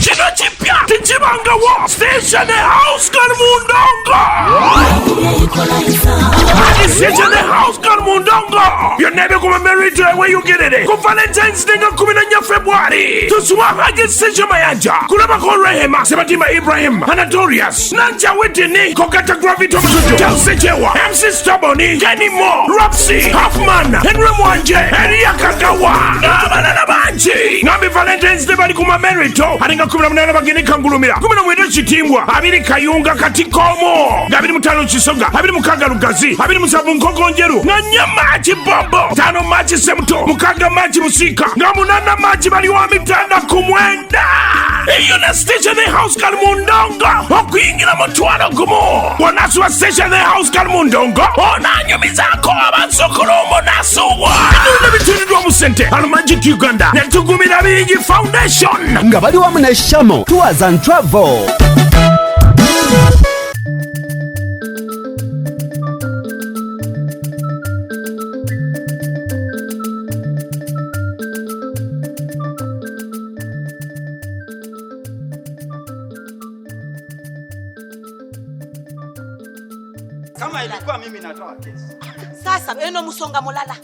Kino kipya tekibangawo. Station House Girl mu ndongo. Ati Station House Girl mu ndongo. Byonna ebikuba Merito eweyugerere ku Valentine's Day nga 14 February. Tusubwa Haji Station Mayanja, kulabako Rehema, Sebatima Ibrahim, Anatorius, Nanja Whitney, Kogata Gravito Mtutu, Chelsea Chewa, MC Staboni, Kenny Mo, Rapsy, Halfman, Henry Mwanje, Elia Kagawa, n'abalala bangi. Ngambi Valentine's Day bali ku Mamerito, ate nga 18 bagende Kangulumira, 19 Kitimbwa, 20 Kayunga Katikomo, nga 25 Kisoga, 26 Lugazi, 27 Nkokonjeru, nga 4 Maaki Bombo, 5 Maaki Semuto, 6 Maaki Busiika, nga 8 Maaki bali wa mitanda ku 9. Eyo na Station House Girl mu ndongo okuyingira 50. Bw'onaasuba Station House Girl mu ndongo onaanyumizaako abazzukulu omunasuwa. Bino bitundiddwa mu ssente Almagic Uganda ne Tugumira Bingi Foundation nga bali wamu ne Shamo Tours and Travel. Kama ilikuwa mimi natoa kesi. Sasa eno musonga mulala.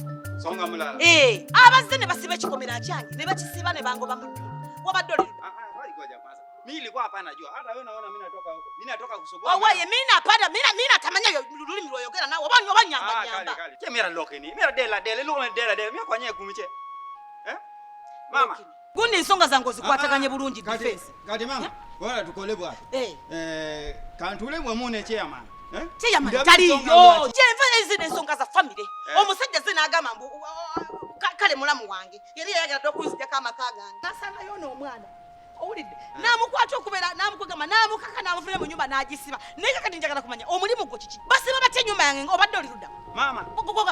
Songa mulala. Abazze ne basiba ekikomera kyange ne bakisiba ne bangoba mu nnyumba. Wabadde oli Ngoja kwanza. Mimi nilikuwa hapa najua. Hata wewe unaona mimi natoka huko. Mimi natoka kusugua. Owaye mimi napanda, mimi natamanya lulimi lwoyogera nawe. Oba oba nyamba nyamba. Kale kale. Che mira lokini. Mira dela dela luko dela dela. Mimi kwa nyewe kumiche. Mama. Gundi ensonga zange ozikwataganye bulungi defense. Kati mama, bora tukole bwa. Kantule mwe mune chairman. Chairman taliyo. Je nva ezine ensonga za family. Omusajja ze n'agamba mbu kale mulamu wange. Yali yayagala dda okunzijjako amaka gange. Nasangayo n'omwana. Owulidde? N'amukwata okubeera, n'amukugamba, n'amukaka, n'amufulumya mu nnyumba n'agisiba. Naye kakati njagala kumanya omulimu gwo kiki? Basiba batya ennyumba yange obadde oli ludda? Mama.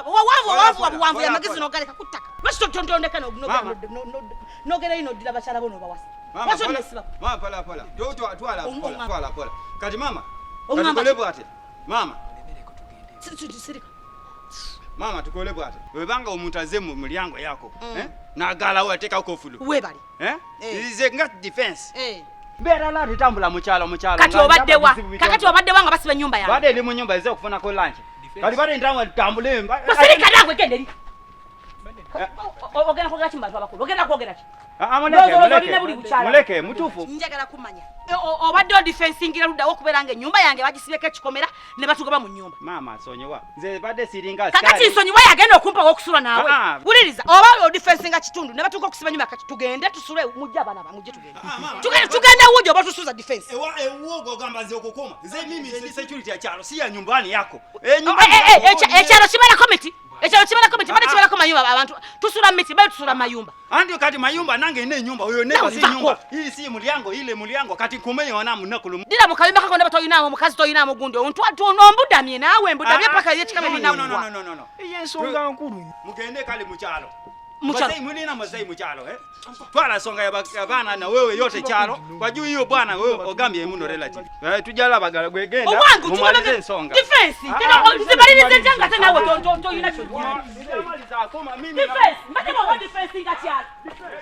Wawanvu amagezi n'ogaleka ku ttaka. Lwaki tontondeka n'ogerayo n'oddira bakyala bo n'obawasa? Lwaki onneesibako? Mama, pola pola. Twala pola pola. Kati mama, katukole bw'ate. Mama. Sirika. Mama tukole bw'ate. Bwebanga omuntu azze mu mulyango yako, n'agalawo ateekako kofulu. Weebale. Nze nga defense. Mbeera la tutambula mu kyalo. Kati obadde wa? Kakati obadde wa nga basiba ennyumba yange? Badde eri mu nnyumba ezze okufunako lunch. Kati badde ntambula tutambule. Basirika naawe genda eri. Ogenda kwogera ki mu bantu abakulu? Ogenda kwogera ki? Muleke, mutuufu. Njagala kumanya. Obadde odifensingira luddawo okubeera nga ennyumba yange bagisibyeko ekikomera ne batugoba mu nnyumba. Maama nsonyiwa. Nze badde siringa askari. Kakati nsonyiwa yagenda okumpa okusula naawe. Wuliriza, oba odifensinga kitundu ne batuuka okusiba ennyumba kati tugende tusule mujje abaana ba mujje tugende. Tugende wujje oba tusuza defense. Ewa ogamba nze okukoma. Nze mimi ndi security ya kyalo si ya nyumbani yako. Ekyalo kibalako miti. Ekyalo kibalako miti, bade kibalako mayumba abantu tusula miti, bade tusula mayumba. Andi kati mayumba nange ine nyumba oyo neba si nyumba. Hii si mulyango ile mulyango kati kumenye wana munakulu. Dira mu kayumba kako ndaba toyina omukazi toyina mugundi. Ombudamye naawe mbudamye paka ye kikame bina. No. Iye ensonga nkulu. Mugende kale mu kyalo. Mazai mulina mazai mu kyalo Twala songa ya bana na wewe yote kyalo. Kwa juu hiyo bwana wewe ogambye muno relative. Tujala bagala gwegenda. Mumalize ensonga. Defense. Tena zibalirize ntanga tena wewe toyina kyo. Maliza akoma mimi. Defense. Mbate mwa defense nga kyalo.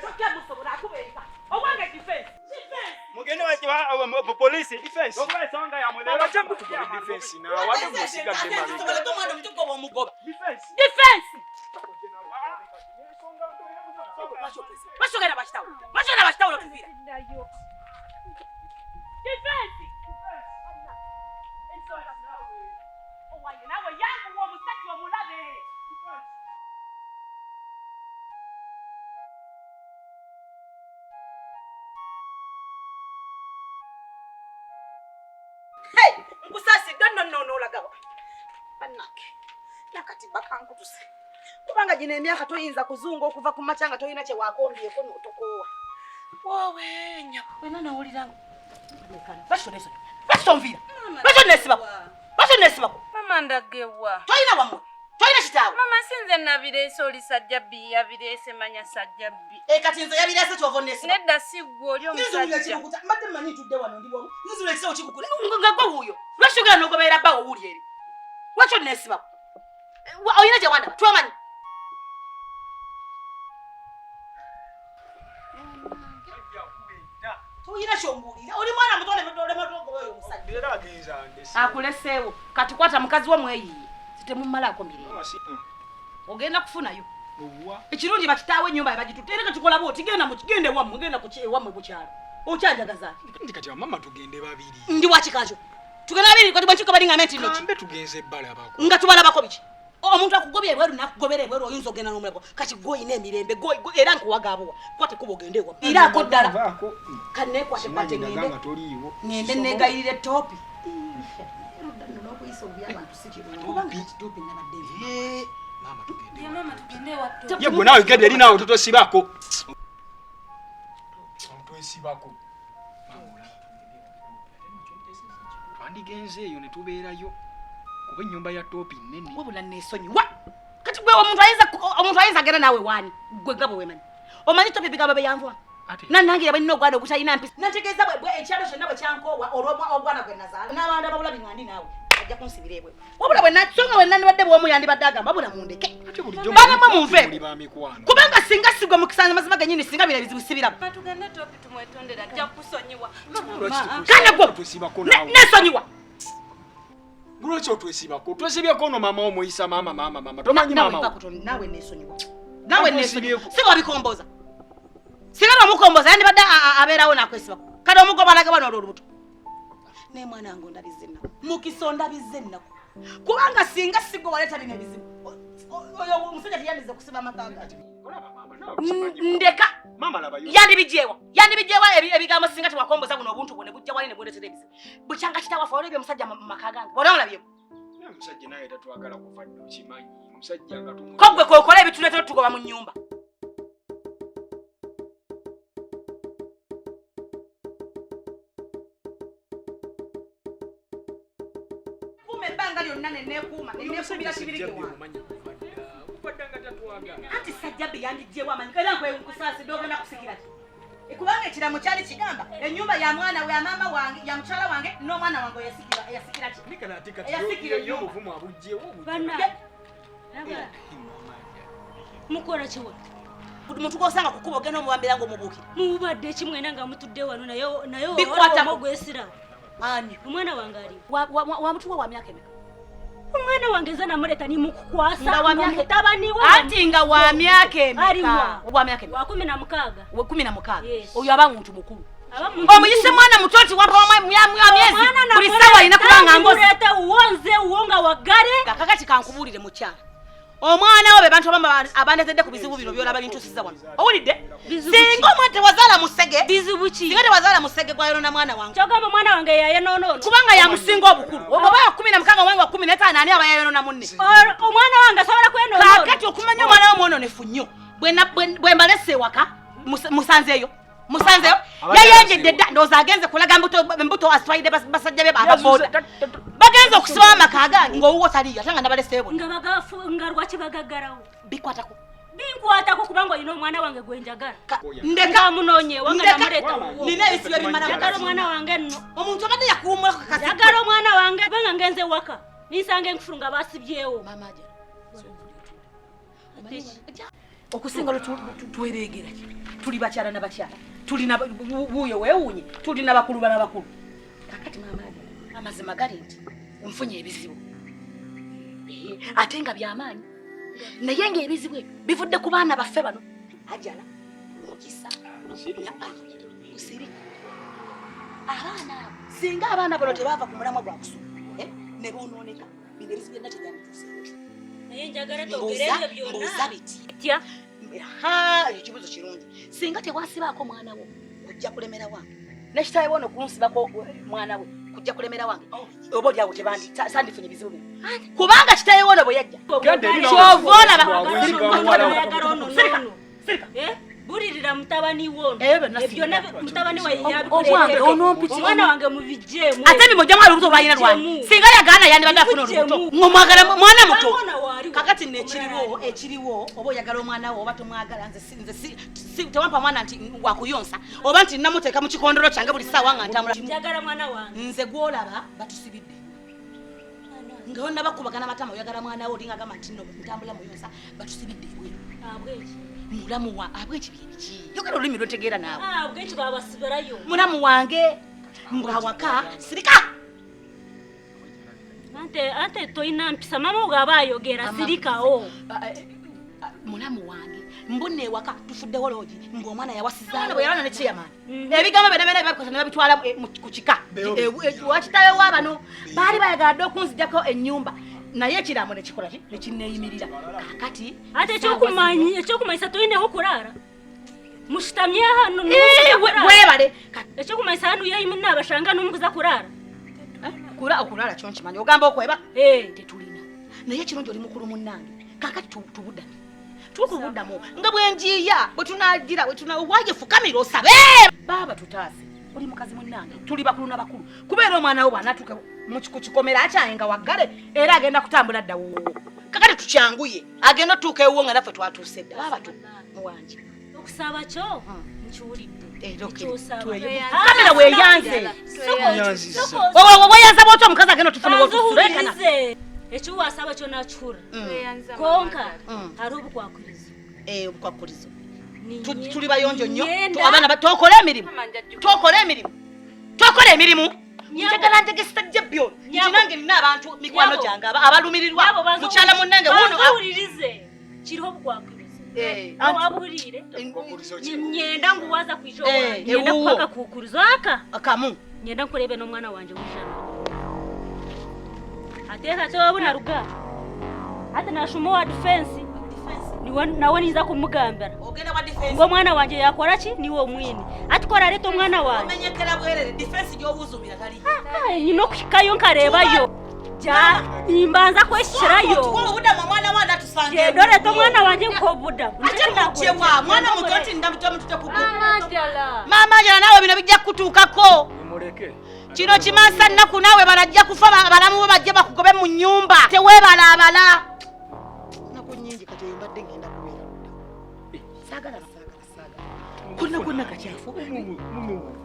Tokya musobola akubeeka. Owange defense. Defense. Mugende wa polisi defense. Oba songa ya mulero. Abaje mukugaba defense na wade musigadde mabega. Omwana omuto gwe omugoba. Defense. Defense. Bashogera bashitawo. Bashogera bashitawo lotuvira. Defense. Owaye nawe yangu omusajja omulabe. Hey, nkusasi no lagawa. Bannange. Nakati bakankutuse. Kubanga gino emyaka toyinza kuzunga okuva ku makya nga toyina kye wakombyeko n'otokoowa. Woowe nnyabo, wena nawulira lwaki tonviira? Lwaki onneesibako? Lwaki onneesibako? Mama ndagewa. Toyina wammwe? Toyina kitaawe? Mama si nze nabireese oli Sajjabbi yabireese manya Sajjabbi. Kati nze yabireese ky'ova onneesibako. Nedda si ggwe oli omusajja. Mbadde mmanyi ntudde wano ndi wamu. Nzula ekisawo kikukula. Nga ggwe wuuyo. Lwaki ogenda n'ogoberera bbawo wuuli eri? Lwaki onneesibako? Oyina gye wandaba? Twamanyi. Toyina kyombuulira. Oli mwana muto oleme oyo omusajja. Era agenza ndese. Akuleseewo. Kati kwata mukazi wo mweyiye. Sitemumalaako mirembe. Mama si Ogenda kufunayo. Owa. Ekirungi bakitaawe ennyumba bagitutte era katukola bw'oti genda mu kigende wammwe genda ku ewammwe ku kyalo. Okyanjagaza ki? Ndi kati mama tugende babiri. Ndi wa kikazo. Tugenda babiri kati bwe nkiiko balinga nti nno ki? Kambe tugenze balabako. Nga tubalabako biki? Omuntu akugobye ebweru n'akugobera ebweru oyinza ogenda n'omulabako. Kati gwe olina emirembe era nkuwaga abuwa. Kwata ekkubo ogende ewammwe. Iraako ddala. Vaako. Kanneekwate kwate Simanyi ŋŋende. nga toliiwo. Ŋŋende neegayirire ttoopi. Erudda nno n'okuyisa obubi abantu si kirungi. Kubanga kati ttoopi nabadde nvuma. Eh, mama tugende. Ya mama tugende ewa Topi. Ye gwe naawe genda eri naawe totosibako. Otwesibako. Mama olaba tugende ewa Topi, ate nakyo nteesezza kituufu. Twandigenze eyo ne tubeerayo kuba ennyumba ya Topi nnene. Wabula neesonyiwa. Kati gwe omuntu ayinza agenda naawe waani? Gwe nga bwe weemanyi. Omanyi Topi ebigambo bye yanvuma? Ate. Nannangira bwe nnina ogwana ogutalina mpisa. Nategeeza bwe ekyalo kyonna bwe kyankoowa olw'obwana gwe nazaala. N'abantu ababulabi nga ndi naawe. Ajja kunsibira ebweru. Wabula bwe so nga bwe nandibadde bw'omu yandibadde agamba wabula mundeke. Ate bulijjo Baana mmwe munveeko. muli ba mikwano. Kubanga singa sigwe mukisa mazima gennyini singa bino ebizibu sibiraba. Mama tugende Topi tumwetondere ajja kusonyiwa. Lwaki Mama. Kale gwe. otwesibako naawe? Neesonyiwa. Lwaki otwesibako? Twesibyeko ono maama wo omuyisa maama maama maama. Tomanyi Naawe maama wo? nva kutono, naawe neesonyiwa. Naawe neesonyiwa. Otwesibyeko. Si wabikomboza. Singa n'omukomboza yandibadde abeerawo n'akwesibako. Kale omugoba alaga wano olwo olubuto. Naye mwana wange ondabizza ennaku. Mukisa ondabizza ennaku. Kubanga singa si gwe waleeta bino ebizibu, oyo omusajja teyandize kusiba amaka gange. Olaba maama, naawe okimanyi. Ndeka. Maama labayo. Yandibiggyewa. Yandibiggyewa ebigambo singa tewakomboza buno obuntu bwo ne bujja wali ne buleetera ebizibu. Bukyanga kitaawo olabye omusajja mu maka gange. Wali omulabyemu? Naye omusajja naye tatwagala kuva dda okimanyi. Omusajja nga tumu- Ko ggwe k'okola ebituleetera otugoba mu nnyumba. Kuuma ebbanga lyonna ne neekuuma, ne neekuumira kibirige Omusajja wange. omanyi kuva dda. Kuva dda nga tatwagala. Anti Sajjabbi yandiggyewo amanyi era nkusaasira ogenda kusikira ki? Kubanga ekiraamo kyali kigamba ennyumba ya mwana we, ya maama wange, ya mukyala wange n'omwana wange eyasikira ki? Nika nate kati Eyasikira yo- yo ennyumba. obuvumu abuggyewo, obuggyewo. Bannange, laba. Mukola ki wano? Buli muntu gw'osanga ku kkubo ogenda omuwambira ng'omubuukira. Mubadde ki mwena nga mutudde wano naye Bikwatako. oba ogwesira? Ani? Omwana wange ali. Wamutuwa wa myaka emeka? Omwana wange nze namuleeta nimukukwasa Nga wa nga myaka- mutabani we. Anti nga wa myaka emeka? Aliwa. Wa myaka emeka? Wa 16. Wa 16. Yes. Oyo aba muntu mukulu. Aba muntu Omuyise mukulu. mwana muto nti wampa wa myezi. Omwana Buli namuleeta, ssaawa alina kuba nga ngozi. namuleeta wuwo nze wuwo nga waggale. Kakati kankubuulire mukyala. Omwana wo be bantu abamu abandeetedde ku bizibu bino by'olaba bintuusizza wano. Owulidde? Bizibu ki? Singa omwana tewazaala musege. Bizibu ki? Singa tewazaala musege gwayonona mwana wange. Kyogamba omwana wange yayonoona ono. Kubanga yamusinga obukulu. Oba wa 16 owange wa 15 ani aba yayonona munne? Omwana wange asobola kwenoonoona. Kaakati okumanya omwana wo mwononefu nnyo. Bwe mbalese ewaka, musanzeeyo. Musanzeeyo. Yayenjedde dda, ndowooza agenze kulaga mbuto azitwalidde basajja be ababoda. Bagenze okusiba amaka gange ng'owuwo taliiyo, ate nga nabaleseeyo bonna. Nga nga lwaki bagaggalawo? Bikwatako. Binkwatako kubanga olina omwana wange gwe njagala. Ndeka. Nga munoonye ewa nga Ndeka. namuleeta wuwo. Nina ebisibo ebimala Njagala mu omwana wange nno. Omuntu abadde yakuwummulako kakasi. Njagala omwana wange kubanga ngenze waka. Ninsanga enkufulu nga basibyewo. Maama Ajara. Okusinga lwe twereegera ki? Tuli bakyala na bakyala. Tuli na wuuyo weewuunye. Tuli na bakulu bana bakulu. Kaakati maama Ajara, amazima gali nti nfunye ebizibu. Ate nga by'amaanyi. Naye ng'ebizibu ebyo bivudde ku baana baffe bano. Ajara, Mukisa, na Musiri. Abaana abo, singa abaana bano tebaava ku mulamwa gwa kusoma, ne boonooneka, bino ebizibu byonna tebyandituuseewo. Naye njagala twogere ebyo byonna. Mbuuza biti. Tya. Ha, ekibuuzo kirungi. Singa tewasibaako mwana wo, kujja kulemera wange. Ne kitaawe wo n'okunsibako mwana we, kujja kulemera wange. Oba oli awo sandifunye bizibu bino. Kubanga kitaawe wo ono bwe yajja. Genda eri Ky'ova olaba. Bw'abuuza muwala wo. Ayagala ono Sirika, n'ono. sirika. Bulirira mutabani wo ono. Ebyo byonna Ebyo byonna sirika. mutabani we Obwange, yabikuleetera. onompitira. Omwana wange mubiggyemu. Ate bimuggyemu ali olubuto lwalina lwange. Mubiggyemu. Singa yagaana yandibadde afuna olubuto. Mubiggyemu. Ng'omwagala mwana muto. Mwana waaliwo. Kakati nno ekiriwo, oba oyagala omwana wo oba tomwagala, nze si, tewampa mwana nti wakuyonsa, oba nti namuteeka mu kikondolo kyange buli ssaawa nga ntambula. Njagala mwana wange. Nze gw'olaba batusibidde. Nga bonna bakubagana matama, oyagala mwana wo, olinga agamba nti nno ntambula muyonsa, batusibidde ebweru. Abweki. Mulamu wa abweki biki? Yogera olulimi lwotegeera naawe. Ah, obweki babasibirayo. Mulamu wange mbwawaka sirika. Ante toyina mpisa mama ogaba ayogera sirikawo. Mulamu wange mbunne ewaka tufuddewo loogi mbu omwana yawasizaawo bwe yalwana ne chairman. Ebigambo byonna byonna babikosa ne babitwala ku kika. Wakitawe wa bano baali bayagala dda okunzigyako ennyumba naye ekiraamo ne kikola ki ne kinneeyimirira. Kaakati ate ekyokumanyisa toyineho kuraara. Mushitamye hano webale. Ekyokumanyisa hano yeyimirira abashanga n'omukuza kuraara. Kura okulala kyo nkimanyi ogamba okweba tetulina naye ekirungi oli mukulu munnange. Kaakati tubuddame tukubuddamu nga bwenjiya bwe tunagira bwe tunawaye fukamira osabe baaba tutaase oli mukazi munnange tuli bakulu na bakulu kubeera omwana wo bw'anaatuuka ku kikomera akyaye nga waggale era agenda kutambula dda wuwo. Kakati tukyanguye agenda otuuka ewuwo nga naffe twatuuse dda baaba tu muwangi okusaba kyo nkiwulidde. Kamera weeyanze weeyanza bw'otyo omukazi agenda otufuna wotusulekana ekiwasaba kyo nakihura konka hariho obukwakurizo. Obukwakurizo tuli bayonjo nnyo abaana tokole emirimu tokole emirimu tokole emirimu njagala njagesa jebyo nti nange nina abantu mikwano gyange abalumirirwa mukyala munnange wuno awulirize kiriho obukwakurizo awabulire nyenda nguwaza kwijo nyenda kwaka kukurizo aka akamu nyenda nkurebe n'omwana wanje w'ijana ate wabona ruga ate nashuma wa defense nawe niza kumugambira ogenda wa defense ngo mwana wanje yakora ki niwe mwini atikora leta omwana wanje omenyekera bwerere defense gy'owuzumira tali nyino kuhikayo nkarebayo ja nimbanza kweshirayo obudamu omwana wange atusange ndoreta omwana wange nkobudamu ate mukyewa mwana muto nti ndamutute ku mama njala naawe bino bijja kutuukako kino kimansa nnaku naawe balajja kufa balamu bo bajje bakugobe mu nnyumba teweebalaabala nnaku nnyingi kati eyo mbadde ngenda kubeera ludda saagala konna konna kakyafu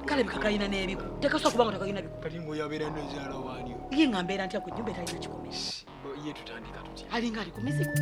kalabika kalina n'ebiku tekasobola kubanga tekalina biku kati ng'oyabeera n'ezaala waanyo ye nga mbeera ntya ku nnyumba etalina kikomera ye tutandika tutya alinga ali ku mizigo.